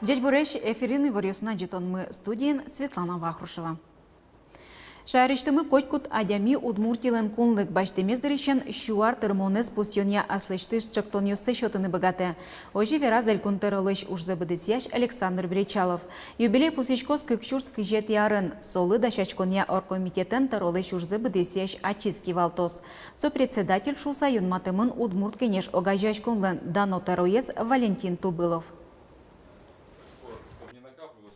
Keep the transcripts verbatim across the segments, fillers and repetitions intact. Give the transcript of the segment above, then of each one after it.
Ӟечбуресь! Эфирын иворъёсын ӝытонмы, студиын Светлана Вахрушева. Шаерысьтымы котькуд адями Удмуртилэн кунлык басьтэмез дырысен сю ар тырмонэз пусъёнъя аслэсьтыз ӵектонъёссэ сётыны быгатэ. Озьы вераз Элькун тӧролэсь ужзэ быдэсъясь Александр Бречалов. Юбилей пусйиськоз кык сюрс кызетӥ арын, солы дасяськонъя оргкомитетэн тӧролэсь ужзэ быдэсъясь ачиз кивалтоз. Сопредседатель шуыса юнматэмын Удмурт Кенеш огазеяськонлэн дано тӧроез Валентин Тубылов.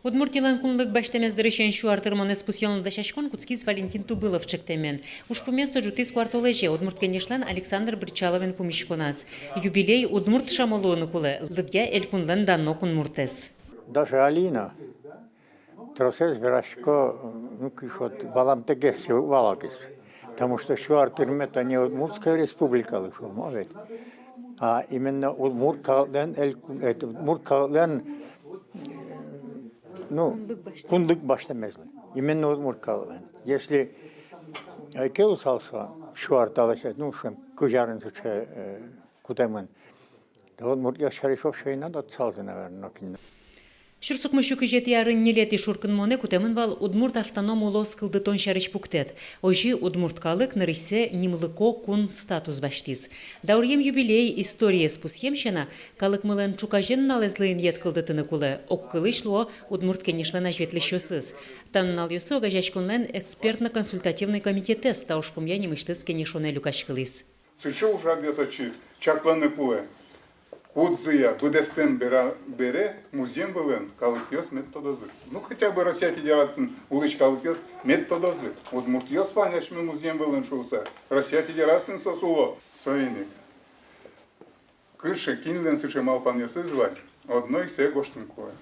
Удмуртилэн кунлык басьтэмез дырысен сю ар тырмонэз пусъёнлы дасяськон кутскиз Валентин Тубылов ӵектэмен. Ужпумез со ӝутӥз куартолэзе Удмурт Кенешлэн Александр Бречаловен пумиськоназ. Юбилей удмурт шамо луыны кулэ, лыдъя Элькунлэн дано кунмуртэз. Даже али но тросэз верасько, ну, кыӵе вот валамтэгес, валамтэгес. Потому что сю ар тырмыт-то не Удмуртской Республикалы, шуом, а ведь, а именно удмурт калыклэн элькун, это, удмурт калыклэн, ну, кунлык басьтэмезлы. Именно удмурт калыклэн. Если ӧй ке луысал со сю ар талэсь, ну, шуом, кызь арын сыӵе, э, кутэмын, то удмуртъёс сярысь вообще ӧй на тодысалзы, наверно, нокин но. Сюрс укмыс сю кызетӥ арын ньылетӥ шуркынмонэ кутэмын вал удмурт автоном улос кылдытон сярысь пуктэт. Озьы удмурт калык нырысьсэ нимлыко кун статус басьтӥз. Дауръем юбилей историез пусъем сяна, калыкмылэн ӵуказе нуналэзлы инъет кылдытыны кулэ, огкылысь луо Удмурт Кенешлэн азьветлӥсьёсыз. Та нуналъёсы огазеяськонлэн экспертно-консультативной комитетэз та ужпумъя нимысьтыз кенешонэ люкаськылӥз. Сыӵе ужрадъёс отчы чакланы кулэ, кудзыя быдэстэм бера-, бере музъем вылын калыкъёс мед тодозы. Ну, хотя бы Россия Федерациын улӥсь калыкъёс мед тодозы: удмуртъёс вань асьме музъем вылын шуыса. Россия Федерациын соос уло. Соин ик кыӵе, кинлэн сыӵе малпанъёсыз вань, одно ик сое гожтыны кулэ.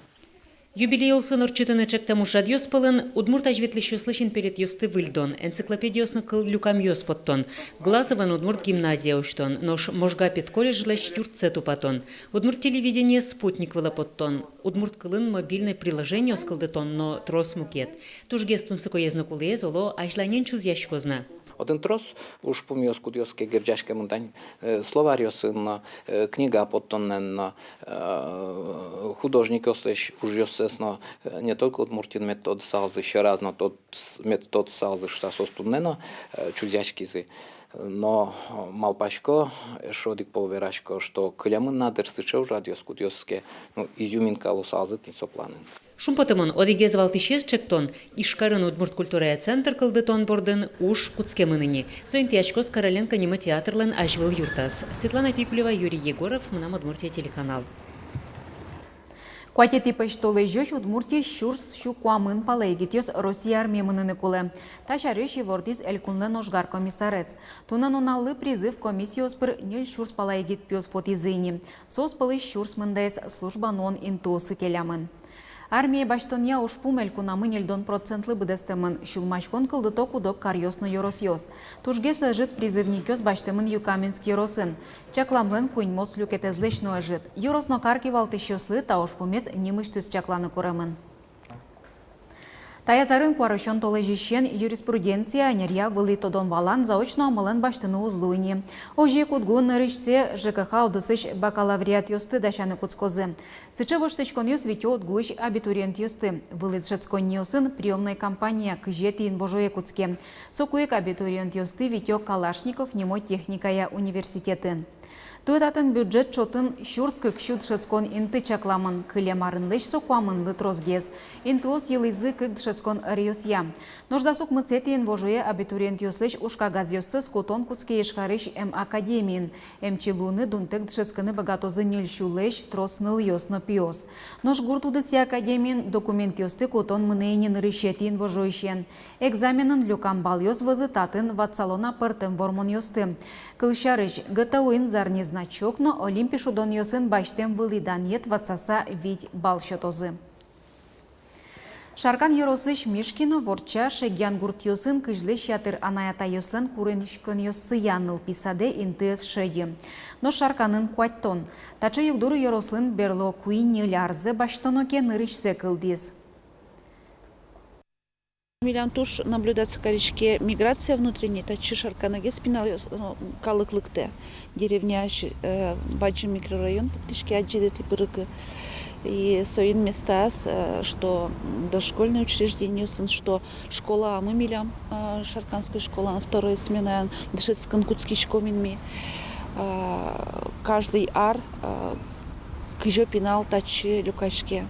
Юбилей улсын ортчытыны ӵектэм ужрадъёс пӧлын удмурт азьветлӥсьёслы синпелетъёсты выльдон, энциклопедиосын кыллюкамъёс поттон, Глазовын удмурт гимназия усьтон, нош Можга педколледжлэсь юртсэ тупатон, удмурт телевидение спутник вылэ поттон, удмурт кылын мобильной приложениос кылдытон но трос мукет. Тужгес тунсыкоез но кулэез, оло, азьланьын чузъяськоз на. Отын трос ужпумъёс, кудъёсыз ке герӟаськемын тань, э, словарьёсын но, э, книга поттонэн но, э, художникъёслэсь ужъёссэс но, э, не только Удмуртиын мед тодысалзы, сьӧраз но тод-, мед тодысалзы шуыса соос туннэ но, э, чузъяськизы. Но, э, малпасько, эшшо одӥг пол верасько, что кылемын на дыр сыӵе ужрадъёс, кудъёсыз ке, ну, изюминка луысалзы тӥни со планын. Шумпотымон, одӥгез валтӥсез ӵектон — Ижкарын удмурт культурая центр кылдытон бордын уж кутскемын ини. Со интыяськоз Короленко нимо театрлэн азьвыл юртаз. Светлана Пикулева, Юрий Егоров, «Мынам Удмуртие» телеканал. Куатетӥ пӧсьтолэзёзь Удмуртиысь сюрс сю куамын пала егитъёс Россие армие мыныны кулэ. Та сярысь ивортӥз Элькунлэн ожгар комиссарез. Туннэ нуналлы призыв комиссиос пыр ньыль сюрс пала егит пиос потӥзы ини. Соос пӧлысь сюрс мындаез служба нуон интыосы келямын. Армие басьтонъя ужпум элькунамы ньыльдон процентлы быдэстэмын. Сюлмаськон кылдыто куд-ог каръёс но ёросъёс. Тужгес ӧжыт призывникъёс басьтэмын Юкаменск ёросын. Чакламлэн куиньмос люкетэзлэсь но ӧжыт. Ёрос но кар кивалтӥсьёслы та ужпумез нимысьтыз чакланы куремын. Таяз арын куарусён толэзьысен юриспруденция ӧнеръя вылӥ тодон-валан заочно амалэн басьтыны уз луы ини. Озьы ик УдГУ-ын нырысьсэ ЖКХ удысысь бакалавриатъёсты дасяны кутскозы. Сыӵе воштӥськонъёс витё УдГУ-ысь абитуриентъёсты. Вылӥ дышетсконниосын приёмной кампания кызетӥ инвожое кутске. Соку ик абитуриентъёсты витё Калашников нимо техникая университетын. Туэ татын бюджет чотын сюрс кык сю дышетскон инты чакламын. Кылем арынлэсь со куамынлы тросгес. Интыос йылӥзы кык дышетскон ӧръёсъя. Нош дас укмысэтӥ инвожое абитуриентъёслэсь ужкагазъёссэс кутон кутске Ижкарысь эм академиын. Эмчи луыны дунтэк дышетскыны быгатозы ньыль сюлэсь трос нылъёс но пиос. Нош гурт удысъя академиын документъёсты кутон мынэ ини нырысетӥ инвожоысен. Экзаменын люкам балъёс вӧзы татын ватсало на пӧртэм вормонъёсты. Кылсярысь, ГТО-ын зарни значок но Олимпи шудонъёсын басьтэм вылӥ данъет ватсаса вить балл сётозы. Шаркан ёросысь Мишкино, Ворча, Шегьян гуртъёсын кызьлэсь ятыр анай-атайёслэн куриськонъёссыя нылпи садэ инты ӧз шеды. Нош Шарканын куатьтон. Таӵе югдур ёрослэн берло куинь-ньыль арзэ басьтоно ке нырысьсэ кылдӥз. Милям туж наблюдаться кариське миграция внутренняя, татчы Шарканэгес пиналъёс, ну, калык лыктэ. Деревняысь, э, бадӟым микрорайон пуктӥське, адӟиды тӥ пырыку. И соин местаос, э, что дошкольный учреждениосын, что школаямы милям, э, Шарканской школаын второй сменаен дышетскыны кутскиськом ини ми. Э, каждый ар, э, кызь пинал татчы люкаське.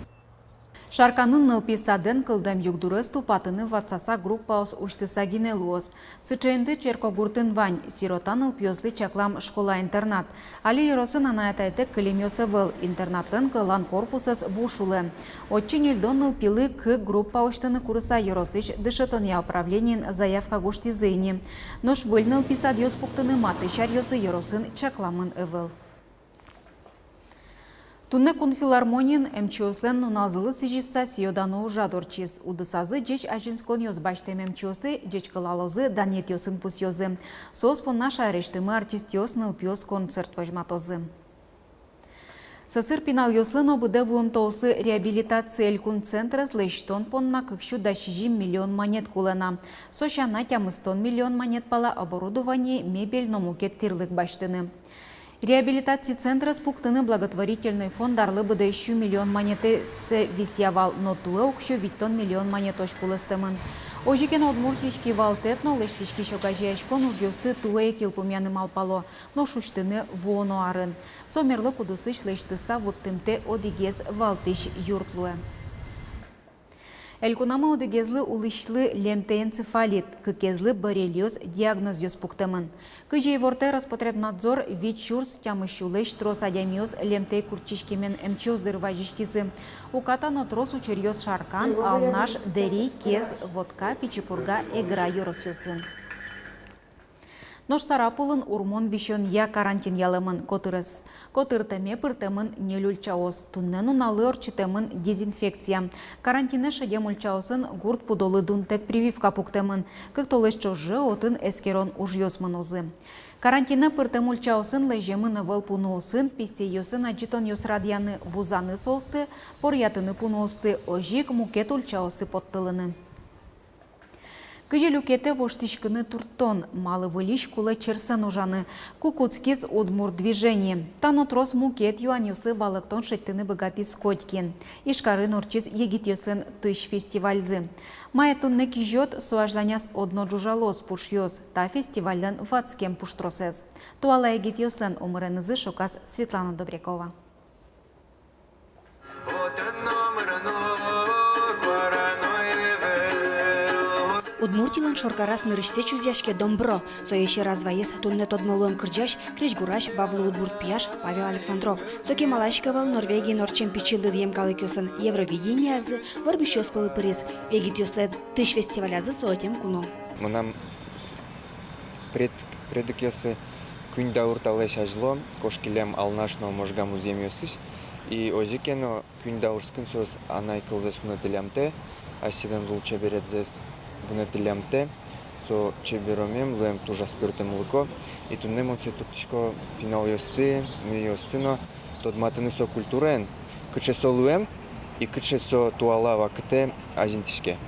Шарканын нылпи садэн кылдэм югдурез тупатыны ватсаса группаос усьтыса гинэ луоз. Сыӵе инты Черкогуртын вань, сирота нылпиослы чаклам школа-интернат. Али ёросын анай-атайтэк кылемъёс ӧвӧл, интернатлэн кӧлан корпусэз буш улэ. Отчы ньыльдон нылпилы кык группа усьтыны курыса ёросысь дышетонъя управлениын заявка гожтӥзы ини. Нош выль нылпи садъёс пуктыны матысь аръёсы ёросын чакламын ӧвӧл. Туннэ кун филармониын эмчиослэн нуналзылы сӥзьыса сӥё-дано ужрад ортчиз. Удысазы ӟеч азинсконъёс басьтэм эмчиосты ӟечкылалозы, данъетъёсын пусъёзы. Соос понна шаерысьтымы артистъёс, нылпиос концерт возьматозы. Сӧсыр пиналъёслы но быдэ вуымтэослы реабилитация элькун центрез лэсьтон понна кык сю дас сизьым миллион манет кулэ на. Со сяна тямыстон миллион манет пала оборудование, мебель но мукет тӥрлык басьтыны. Реабилитаци центрез пуктыны благотворительной фонд арлы быдэ сю миллион манетэз висъя вал, но туэ уксё витьтон миллион манетозь кулэстэмын. Озьы ке но Удмуртиысь кивалтэт но лэсьтӥськись огазеяськон ужъёсты туэ ик йылпумъяны малпало, нош усьтыны вуоно арын. Со мерлыко удысысь лэсьтыса вуттымтэ одӥгез валтӥсь юрт луэ. Элькунамы одӥгезлы улӥсьлы лемтэй энцефалит, кыкезлы боррелиоз диагнозъёс пуктэмын. Кызьы ивортэ Роспотребнадзор, вить сюрс тямыс сюлэсь трос адямиос лемтэй куртчиськемен эмчиос доры вазиськизы. Уката но трос учыръёс Шаркан, Алнаш, Дэри, Кез, Вотка, Пичи Пурга, Эгра ёросъёсын. Нош Сарапулын урмон висёнъя карантин ялэмын. Котырез, котыртэме пыртэмын ньыль ульчаос. Туннэ нуналлы ортчытэмын дезинфекция. Карантинэ шедем ульчаосын гурт пудолы дунтэк прививка пуктэмын. Кык толэзь ӵоже отын эскерон ужъёс мынозы. Карантинэ пыртэм ульчаосын лэземын ӧвӧл пуныосын, писэйёсын адӟытонъёс радъяны, вузаны соосты, поръятыны пуныосты, озьы ик мукет ульчаосы поттылыны. Кызьы люкетэ воштӥськыны турттон, малы выльысь кулэ черсэн ужаны, ку кутскиз «Удмурт движение». Та но трос мукет юанъёслы валэктон шедьтыны быгатӥз котькин. Ижкарын ортчиз егитъёслэн «Тысь» фестивальзы. Мае туннэ кизёд, со азьланяз одно ӝужалоз пушъёс, та фестивальлэн ватскем пуштросэз. Туала егитъёслэн омыренызы шоказ Светлана Добрякова. Удмуртилэн шоркараз нырысьсэ чузъяське домбро. Сое сьӧраз ваиз туннэ тодмо луэм кырӟась, крезьгурась, Бавлы удмурт пияш Павел Александров. Со кемалась ик ӧвӧл Норвегиын ортчем пичи лыдъем калыкъёсын Евровидениязы вормисьёс пӧлы пыриз. Егитъёслэн «Тысь» фестивалязы со ӧтем куно. Мынам пред-, предокъёсы куинь даур талэсь азьло кошкиллям Алнаш но Можга музъемъёсысь. И озьы ке но куинь даурскын соос анай кылзэс вунэтӥллямтэ, асьсэдэн лулчеберетсэс вунэтӥллямтэ. Со чеберомем луэм, туж аспӧртэмлыко. И туннэ мон сое турттӥсько пиналъёсты, нылъёсты но тодматыны со культураен, кыӵе со луэм и кыӵе со туала вакытэ азинтӥське.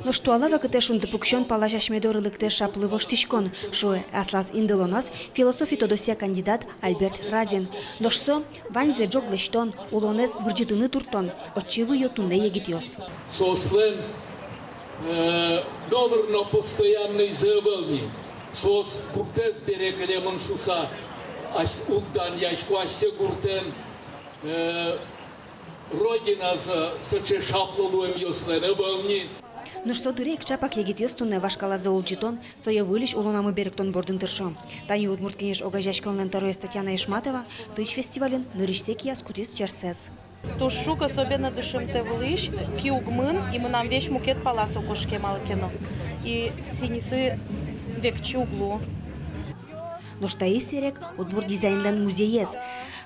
Нош туала вакытэ шунды пуксён палась асьме доры лыктэ шаплы воштӥськон, шуэ аслаз индылоназ философи тодосъя кандидат Альберт Разин. Нош со ваньзэ ӝог лэсьтон, улонэз вырӟытыны турттон, отчы выё туннэ егитъёс. Соослэн, э, номыр но постояннойзы ӧвӧл ни. Соос гуртэз бере кылемын шуса, ась-, уг данъясько асьсэ гуртэн, э, Родиназы сыӵе шаплы луэмъёслэн ӧвӧл ни. Нош со дыре ик ӵапак егитъёс туннэ вашкалазэ улӟытон, сое выльысь улонамы берыктон бордын тыршо. Тани «Удмурт кенеш» огазеяськонлэн тӧроез Татьяна Ишматова «Тысь» фестивальын нырысьсэ кияз кутӥз черсэз. Туж шуг, особенно дышемтэ вылысь, ки уг мын, и мынам весь мукет палаз со кошке малы ке но. И сӥньысы векчи уг лу. Нош таиз серек удмурт дизайнлэн музеез.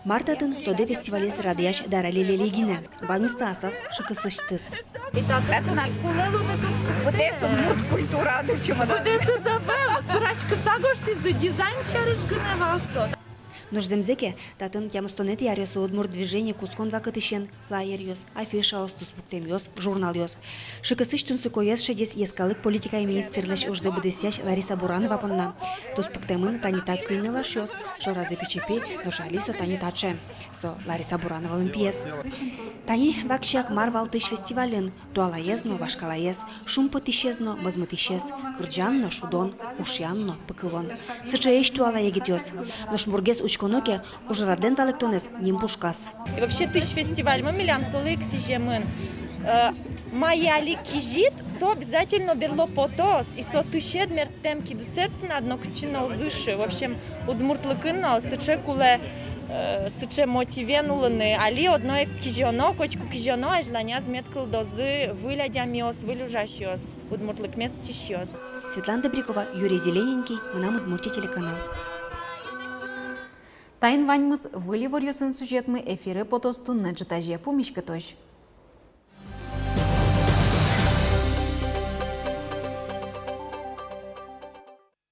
Мар татын, тодэ фестивалез радъясь Дара Лелели гинэ. Ваньмыз та асаз шыкысысьтыз. Татын кулэ луыны кутскыны. Быдэс удмурт культура дыр чумода. Быдэсэз ӧвӧл, сураськыса гожтӥзы, дизайн сярысь гинэ вал со. Нош зэмзэ ке, татын тямыстонэтӥ аръёсы удмурт движение кутскон вакытысен флаеръёс, афишаос, туспуктэмъёс, журналъёс. Шыкысысь тунсыкоез шедиз йӧскалык политикая министрлэсь ужзэ быдэсъясь Лариса Буранова понна. Туспуктэмын тани та куинь нылашъёс, шоразы пичи пи, нош али со тани таӵе. Со Лариса Бурановалэн пиез. Тани вакчияк мар вал тысь фестивальын: туалаез но вашкалаез, шумпотӥсез но мозмытӥсез, кырӟан но шудон, ушъян но пыкылон. Сыӵеесь туала егитъёс. Нош мургес учконо ке, ужрадлэн валэктонэз ним пушказ. И вообще тысь фестивальмы милям солы ик сӥземын. Э, мае али кизид, со обязательно берло потоз, и со тысед мерттэм кидысэд тынад нокытчы но уз ышы. В общем, удмуртлыкын но сыӵе кулэ, э, сыӵе мотивен улыны. Али одно ик кизёно, котьку кизёно, азьланяз мед кылдозы выль адямиос, выль ужасьёс, удмуртлыкмес утисьёс. Светлана Добрякова, Юрий Зелененький, «Мынам Удмуртие» телеканал. Таин ваньмыз. Выль иворъёсын сюжетмы эфире потоз туннэ ӝытазе. Пумиськытозь.